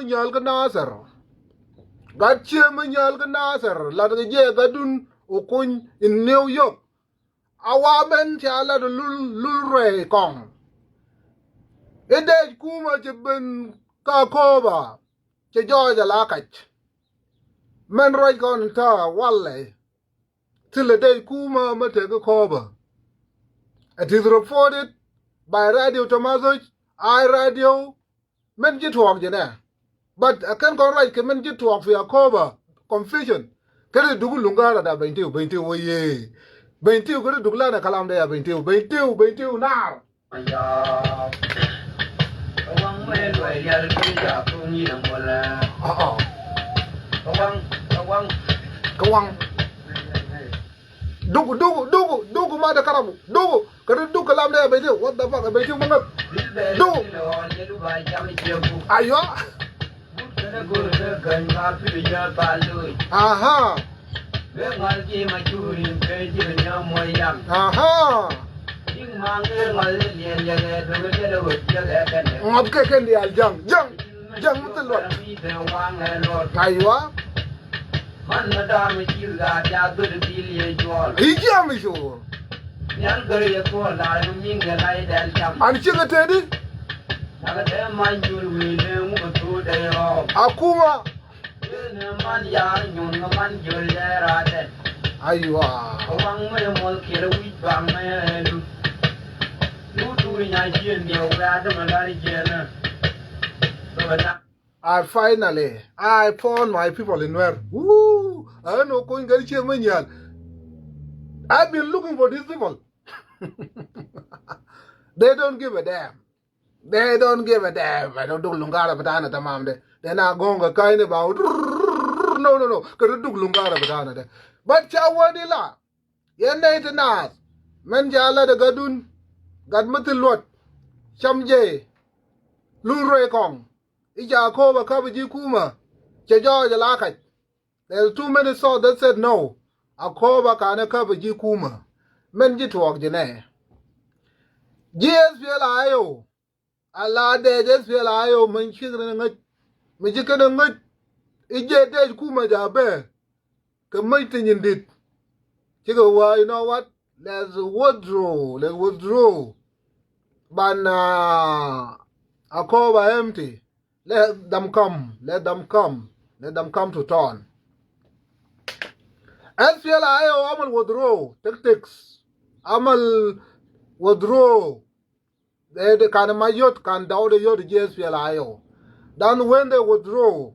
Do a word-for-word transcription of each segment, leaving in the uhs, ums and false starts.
Manyal ki Nasir. Gat Chieng Manyal ki Nasir, lat ki je gadun Okuny in New York. A wa men ca lat Lul, Lul Rei Kong. I dej kuma ci ben ka Akobo, ci George Lakach. Men ruec kon ta wale. Thil a dej kuma ma teg Akobo. It is reported by Radio Tamazuj, I Radio, men ci tuok jene. But a ken kon ruec ke men ci tuok fi Akobo confusion. Kede duk Lungara da Bentiu, Bentiu wa ye. Bentiu kede duk lana kalam de ya Bentiu, Bentiu, Bentiu nar. Ah, ah. Kawang. Dugu, dugu, dugu, dugu, mada karamu. Dugu. Kede dugu kalam de ya Bentiu. What the fuck, Bentiu mangap. Dugu. Aywa. Aha. Aha. Ngap ke ken dial jang, jang, jang mutul wa. Aywa. Iji ami sure. An cike tedi. Akuma. Aywa. I finally, I found my people in Nuer. Woo! I know Okuny Gat Chieng Manyal. I've been looking for these people. They don't give a damn. They don't give a damn. I don't do Lungara batana tamam de. They're not going to kind about. No, no, no. Kede duk Lungara batana de. But ca wadi la. Yen de ite nas. Men ca la de gadun. Gad mati luot. Cam je. Lul Rei Kong. Ija Akobo kaba ji kuma. Ca George Lakach. There's too many sources that said no. Akobo kane kaba ji kuma. Men ji tuok jene. Ji SPLA-IO. Ala dej SPLA-IO men cikene ngej. Men cikene ngej. Ije dej kuma ja be. Ke men ti nyin dit. Cike wa, you know what? Let's withdraw. Let's withdraw. Ban, uh, Akobo empty. Let them come. Let them come. Let them come to town. SPLA-IO amal withdraw tactics. Amal withdraw. They, they can my youth can doubt the youth G S P L I O. Then when they withdraw,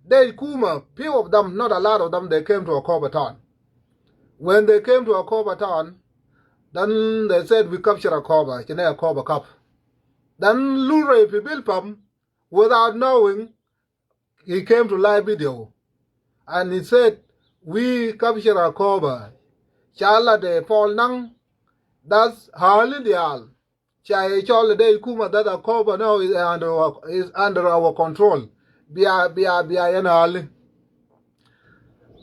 they kuma, few of them, not a lot of them, they came to Akobo town. When they came to Akobo town, then they said, "We capture Akobo, cine Akobo kap." Then Lul Rei fi Bilpam, without knowing, he came to live video. And he said, "We capture Akobo." Cala de Paul Nang, that's Halin Dial. Ca ye call de kuma that Akobo now is under our, is under our control. Bia, bia, bia, yan Halin.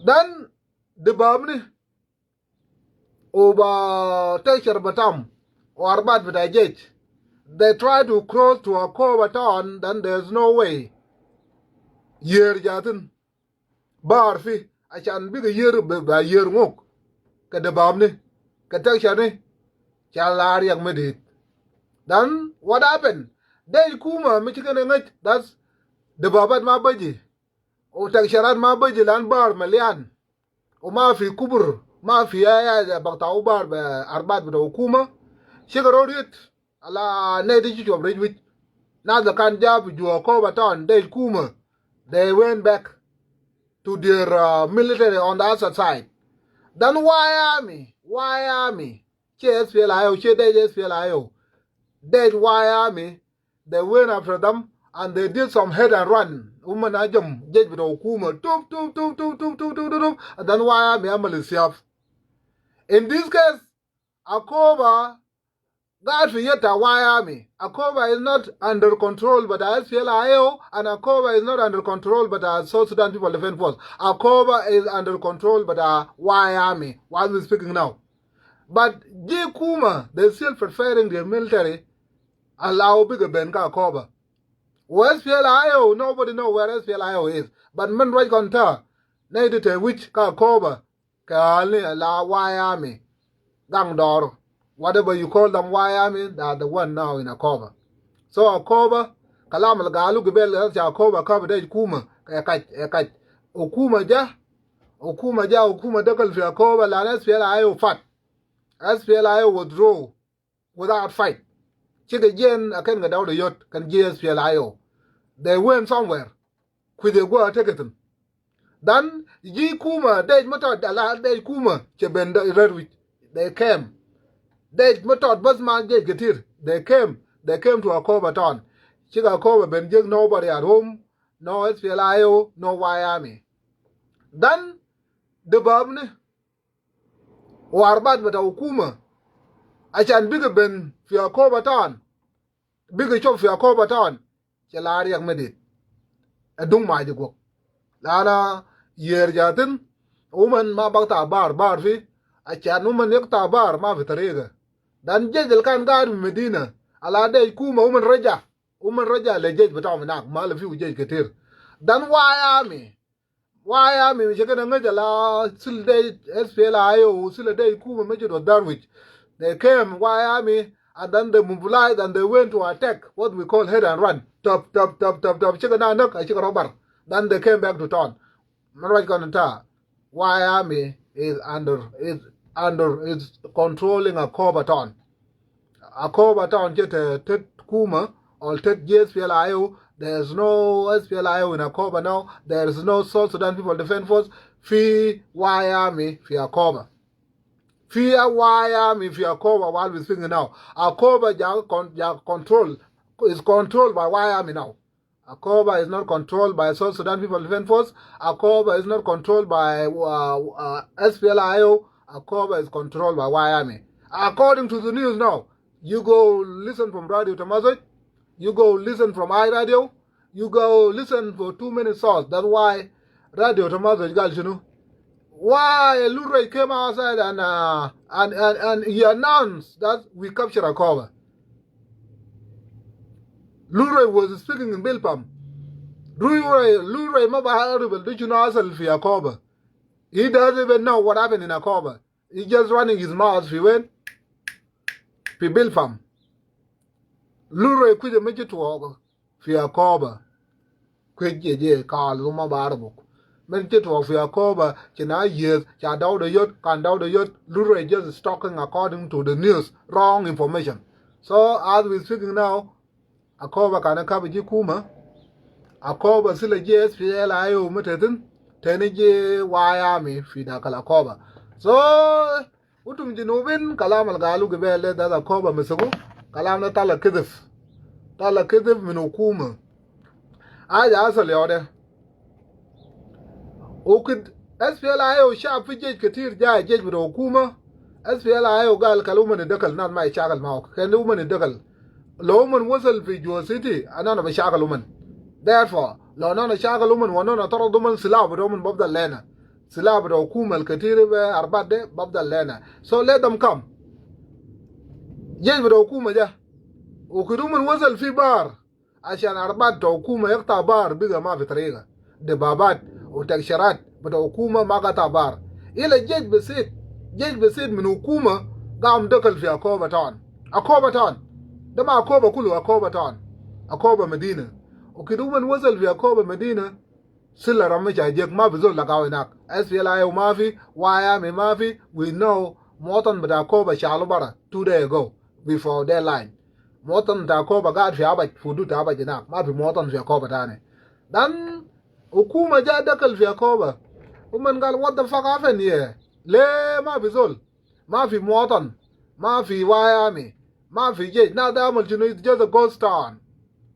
Then the Bamni, over Teshar Batam, or Arbat with Ajej. They try to cross to Akobo town, then there's no way. Yer jatin. Bar fi, ashan bika yer, ba yer ngok. Ka Debabni, ka Tekshani, ca lar yak medit. Then what happened? Dej kuma, mi cikene ngej, that's Debabat ma baji. O Teksharat ma baji lan bar malian. O ma fi kubur, ma fi ya, ya, ya, bakta o bar be Arbat bita hukuma. Shika rodiet. Ala nedi ci cuop rej wich. Nas da kan ja fi jua Akobo town, dej kuma. They went back to their, uh, military on the other side. Then White Army, White Army, ci S P L I O, ci dej S P L I O. Dej White Army, they went after them and they did some hit and run. Uman ajam, jej bita hukuma. Tup, tup, tup. And then White Army amal isyaf. In this case, Akobo gaid fi yad ta White Army. Akobo is not under control bita S P L I O, and Akobo is not under control bita South Sudan People Defense Force. Akobo is under control bita White Army, while we speaking now. But ji kuma, they still preparing their military, allow big ben ka Akobo. Wa S P L A I O, nobody know where S P L A I O is. But men ruac kong ta, nei di te wich ka Akoba, ka ali la White Army, gang dor, whatever you call them, White Army, they are the one now in Akoba. So Akoba, kalam al galu gibel, cha Akoba kab dej kuma, e kaj, e kaj. Ukuma ja, ukuma ja, ukuma dakal fi Akoba, la S P L A I O fat. S P L A I O withdraw without fight. Chika jen aken ga Dawda Yot, kan ji S P L A I O. They went somewhere. Kwi de gwa take it. Then ji kuma, dej ma tot, ala dej kuma, che ben da rer wich. They came. Dej ma tot, bas ma jej ketir. They came. They came to Akoba town. Chika Akoba ben jek, nobody at home. No S P L A I O, no White Army. Then, the babne, wa arbat bata ukuma, ashan bigi ben fi Akoba town, bigi chof fi Akoba town, che la riak medit. Adung ma ji gwak. Lana yer jatin, uman ma bak ta bar, bar fi, ashan uman yak ta bar, ma fi tariga. Dan jej al kan gaid fi Medina, ala dej kuma, uman raja, uman raja le jej bata minak, ma la fi jej ketir. Dan White Army, White Army, mi cheke na ngeja la sil de S P L A I O, sil de kuma meche to Darwich. They came, White Army, and then they mobilized and they went to attack, what we call hit and run. Tap, tap, tap, tap, tap, cheke na nak, cheke robar. Then they came back to town. Marwaj kan ta, White Army is under, is under, is controlling Akoba town. Akoba town che te, te kuma, or te S P L A I O. There is no S P L A I O in Akoba now. There is no South Sudan People Defense Force. Fi White Army fi Akoba. Fi White Army fi Akoba while we speaking now. Akoba ja con-, ja control, is controlled by White Army now. Akoba is not controlled by South Sudan People Defense Force. Akoba is not controlled by, uh, uh, S P L A I O. Akoba is controlled by White Army. According to the news now, you go listen from Radio Tamazoj, you go listen from I Radio, you go listen for too many sources. That's why Radio Tamazoj gal shunu. Why Lulray came outside and, uh, and, and, and he announced that we capture Akoba. Lulray was speaking in Bilpam. Lulray, Lulray ma barif al de shunu hasal fi Akoba. He doesn't even know what happened in Akoba. He just running his mouth fi wen? Fi Bilpam. Lulray kuje meche to fi Akoba. Kuje je kal uma barabuk. Men che to fi Akoba, che na yes, cha Dawda Yot, kan Dawda Yot, Lulray just talking according to the news, wrong information. So as we speaking now, Akoba kan kaba ji kuma, Akoba sila ji S P L A I O metetin, teni ji White Army fi dakal Akoba. So, utum Junubin, kalam al galu gibel de, da Akoba misugu, kalam na tala kidif. Tala kidif min ukuma. Aja asal yode. Ukid S P L A I O shab fi jesh ketir, ja jesh bita ukuma. S P L A I O gal kal uman idakal, nas ma ishakal ma ok. Kan uman idakal. Lo uman wasal fi Juba city, ana na bashakal uman. Therefore, lo ana na shakal uman, wa ana na tarad uman, silah bita uman bafdal lena. Silah bita ukuma al ketir be arbat de bafdal lena. So let them come. Jesh bita ukuma ja. Ukid uman wasal fi bar. Ashan arbat bita ukuma yakta bar, biga ma fi tariga. Dababat u taksharat bita ukuma ma kata bar. Ila jesh besit, jesh besit min ukuma, gam dakal fi Akoba town. Akoba town. De ma Akoba kulu, Akoba town. Akoba Medina. Ukid uman wasal fi Akoba Medina, sila rami cha jek, ma fi zol lagau inak. S P L A I O ma fi, White Army ma fi, we know, muwatan bita Akoba shalu bara two day ago, before deadline. Muwatan bita Akoba gaid fi Abaj, fi hudud ta Abaj inak, ma fi muwatan fi Akoba tani. Dan ukuma ja dakal fi Akoba. Uman gal, what the fuck happened here? Le ma fi zol. Ma fi muwatan, ma fi White Army, ma fi jesh. Nas de amal shunu, it's just a ghost town.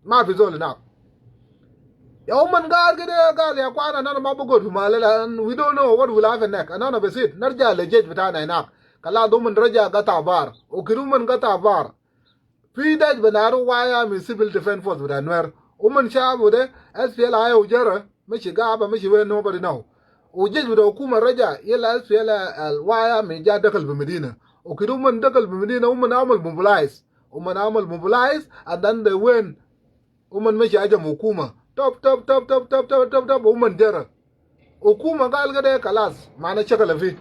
Ma fi zol inak. Ya uman gal kede gal, ya kwana, ana ma bugud fi Malel, and we don't know what will happen next. Ana na besit, narja le jesh bitana inak. Kalas uman raja gata bar. Ukid uman gata bar. Fi dej bita White Army, Civil Defense Force bita Nuer. Uman shabu de, S P L A I O jere, mashi gaba, mashi wen, nobody know. U jesh bita ukuma raja, yala S P L A, al White Army ja dakal fi Medina. Ukid uman dakal fi Medina, uman amal mobilize. Uman amal mobilize, and then they went Uman mashi ajam hukuma. Top, top, top, top, top, top, top, top, uman jara. Hukuma gal kede kalas, mana shakal fi.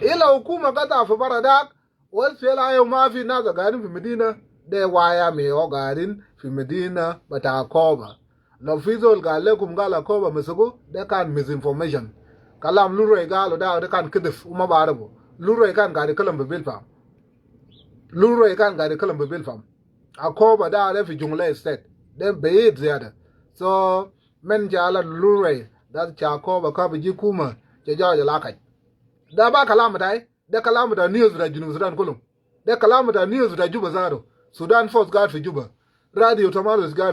Ila hukuma gata fi bara dak, wa S P L A-IO mafi nas gaidin fi medina, de waya me o gaidin fi medina bata Akoba. Lo fi zol gal lekum gal Akoba masuku, de kan misinformation. Kalam Lurwai gal da, de kan kidif, uma barabu. Lurwai kan gaid kalam be bilfam. Lurwai kan gaid kalam be bilfam. Akoba da, de fi Jonglei State. De beid ziyada. So, men jala Lurwai, da cha Akoba ka biji hukuma, cha jaja lakaj. Da ba kalam tai, da kalam ta news ta Junub Sudan kulum. Da kalam ta news ta Juba zatu. Sudan Post gaid fi Juba. Radio Tamaris gaid